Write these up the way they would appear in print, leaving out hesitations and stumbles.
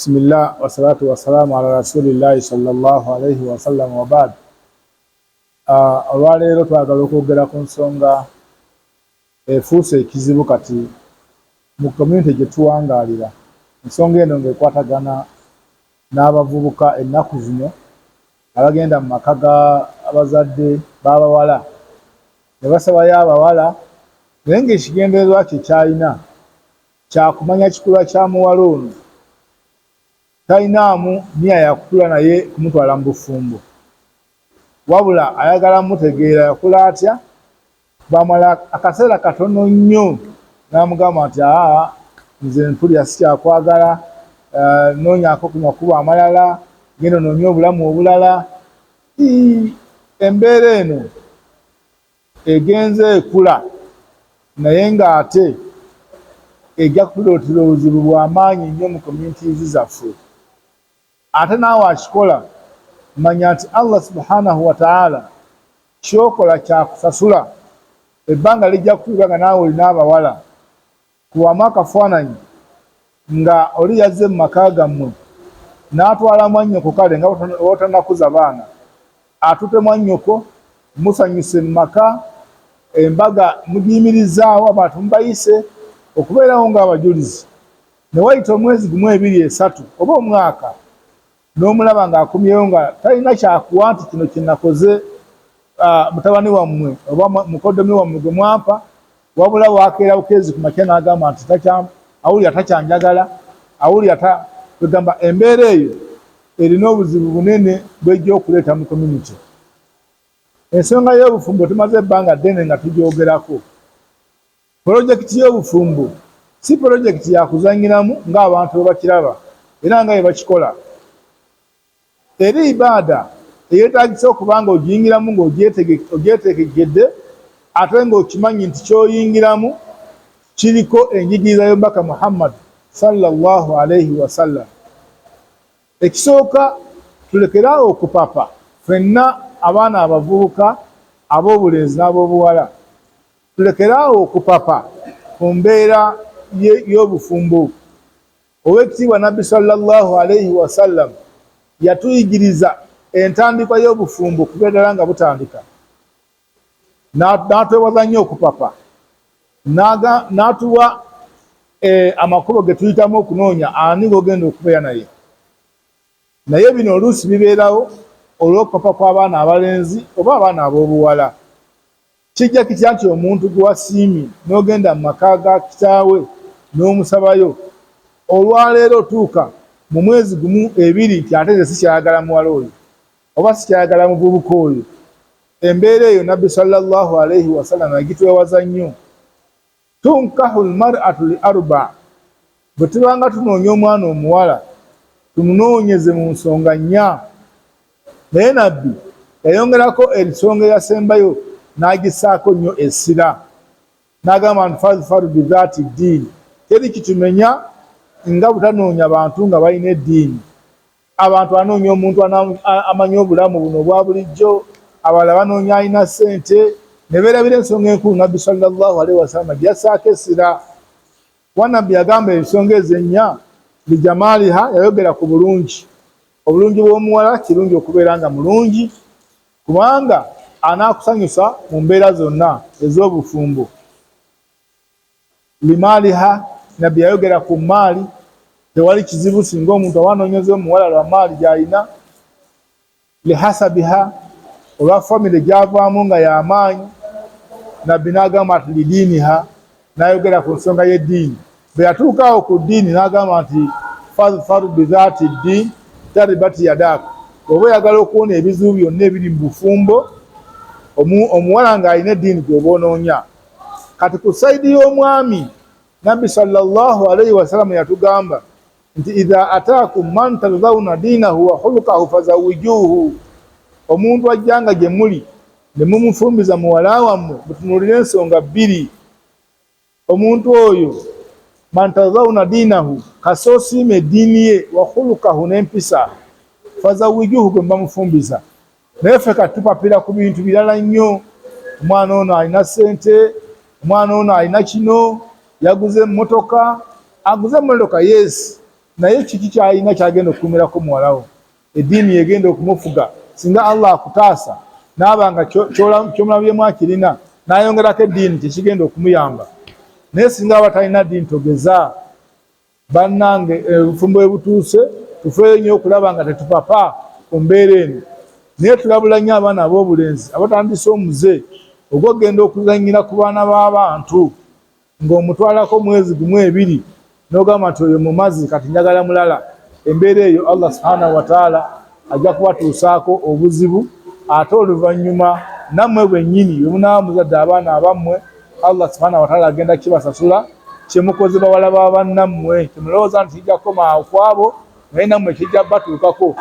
Bismillah wassalatu wassalamu ala rasulillahi sallallahu alaihi wasallam wa ba'd. Olwaleero twagala okwogera ku nsonga efuuse ekizibu kati mu community gye tuwangaalira. Ensonga eno ng'ekwatagana n'abavubuka ennaku zino abagenda mu maka ga abazadde b'abawala ne basabayo abawala naye ng'ekigendererwa kye ky'alina kya kumanya kikula kya muwala ono. Talinaamu nniya ya kutuula naye kumutwala mu bufumbo wabula ayagala mutegeera yakula atya. Bw'amala akaseera katono nnyo n'amugamba nti aa nze mpulira sikyakwagala, noonyaako ku makubo amalala, genda onoonye obulamu obulala. Embeera eno egenze ekula naye ng'ate ejja kutuleetera obuzibu bwa maanyi nnyo mu communities zaffe. Ate naawe akikola manya nti Allah subhanahu wa ta'ala ky'okola kyakusasula, ebbanga lijja kutuuka nga naawe olina abawala. Kubamu akafaananyi nga oli yazze mu maka gammwe n'atwala mwannyoko kale nga bw'otannakuza baana, atutte mwannyoko, musanyuse mu maka, embaga mugiyimirizzaawo, abantu mubayise okubeerawo ng'abajulizi. Ne wayita omwezi gumu, ebiri, esatu oba omwaka n'omulaba ng'akomyewo nga talina kyakuwa nti kino kye nakoze mutabani wammwe oba mukoddomi wammwe gwe mwampa, wabula wakeera bukeezi ku makya n'agamba nti awulira takyanjagala, awulira ta kwegamba embeera eyo erina obuzibu bunene bw'ejja okuleeta mu community. Ensonga y'obufumbo tumaze ebbanga ddene nga tugyogerako. Polojekiti y'obufumbo si polojekiti ya kuzannyiramu ng'abantu bwe bakiraba era nga bwe bakikola. Eri ibaada eyeetaagisa okuba ng'ogiyingiramu ng'ogyetegekedde ate ng'okimanyi nti ky'oyingiramu kiriko enjigiriza y'Omubaka Muhammad sallallahu alaihi wasallam. Ekisooka tulekere awo okupapa ffenna abaana abavubuka ab'obulenzi n'ab'obuwala. Tulekere awo okupapa ku mbeera y'obufumbo. Ow'ekitiibwa Nabbi Swallallahu alaihi wasallam yatuyigiriza entandikwa y'obufumbo okuviira ddala nga butandika. N'atwewaza nnyo okupapa. N'atuwa eh, amakubo ge tuyitamu okunoonya ani gw'ogenda okubeera naye. Naye bino oluusi bibeerawo olw'okupapa kw'abaana abalenzi oba abaana ab'obuwala. Kijja kitya nti omuntu gwe wasiimye n'ogenda mu maka ga kitaawe n'omusabayo, olwaleero otuuka mu mwezi gumu ebiri nti ate nze sikyayagala muwala oyo oba sikyayagala muvubuka oyo? Embeera eyo Nabbi Sallallahu Alaihi Wasallam yagitwewaza nnyo. Tunkahu lmar'atu li arba, bwe tubanga tunoonya omwana omuwala tumunoonyeze mu nsonga nnya. Naye Nabbi yayongerako ensonga eyasembayo n'agissaako nnyo essira n'agamba nti fadhfaru bidhaati ddiini, teri kitumenya nga butanoonya bantu nga balina eddiini. Abantu anoonya omuntu amanyi obulamu buno obwa bulijjo, abalala banoonya alina ssente ne beerabira ensonga enkulu Nabbi sallallahu alaihi wasallam gye yassaako essira. Kuba Nabbi yagamba ensonga ezo ennya lijamaaliha, yayogera ku bulungi. Obulungi bw'omuwala kirungi okubeera nga mulungi kubanga anaakusanyusa mu mbeera zonna ez'obufumbo. Limaaliha, Nabbi yayogera ku mmaali, tewali kizibu singa omuntu aba anoonyeza omuwala lwa mmaali gy'alina. Lihasabiha, olwa famire gy'avaamu nga y'amaanyi. Nabbi n'agamba nti lidiiniha, n'ayogera ku nsonga y'eddiini. Bwe yatuuka awo ku ddiini n'agamba nti fadhfar bidhaati ddiin taribati yadaaka, bw'oba oyagala okuwona ebizibu byonna ebiri mu bufumbo, omuwala ng'alina eddiini gw'oba onoonya. Kati ku sayidi y'omwami, Nabbi sallallahu alaihi wasallam yatugamba nti idha ataakum man tardhauna diinahu wa khulukahu fazawijuuhu, omuntu ajja nga gye muli ne mumufumbiza muwala wammwe, mutunuulire ensonga bbiri. Omuntu oyo man tardhauna diinahu, kasita osiima eddiini ye, wa khulukahu, n'empisa, fazawijuuhu, gwe muba mufumbiza. Naye ffe kati tupapira ku bintu birala nnyo. Omwana ono alina ssente, omwana ono alina kino, yaguze emmotoka, aguze emmotoka yes. Naye kiki kyalina kyagenda okukuumirako muwalawo? Eddiini yegenda okumufuga. Singa Allah akutaasa naaba nga kyomulabyemu akirina nayongerako eddiini, kyekigenda okumuyamba. Naye singa aba talina ddiini, togeza. Bannange, obufumbo bwe butuuse, tufeeyo nnyo okulaba nga tetupapa ku mbeera eno. Naye tulabula nnyo abaana ab'obulenzi abatandise omuze ogw'okugenda okuzannyira ku baana b'abantu, ng'omutwalako mwezi gumu ebiri n'ogamba nti oyo mumazi, kati njagala mulala. Embeera eyo Allah subhanahu wataala ajja kubatuusaako obuzibu, ate oluvannyuma nammwe bwennyini bwe munaaba muzadde abaana abammwe, Allah subhanahu wataala agenda kibasasula kyemukoze bawala ba bannammwe. Temulowooza nti kijja kukoma awo kwabo, naye nammwe kijja batuukako,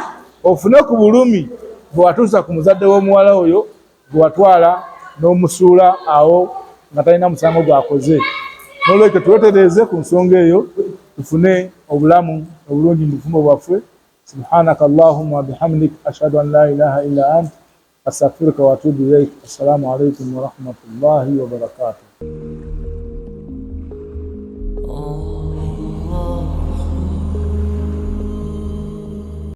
ofune ku bulumi bwe watuusa ku muzadde w'omuwala oyo gwe watwala n'omusuula awo nga talina musango gwakoze. N'olwekyo twetereeze ku nsonga eyo, tufune obulamu obulungi mu bufumbo bwaffe. Subhanaka allahumma wabihamdik, ashhadu an la ilaha illa ant, astaghfiruka wa atubu ilaik. Assalamu alaikum warahmatullahi wabarakatuh.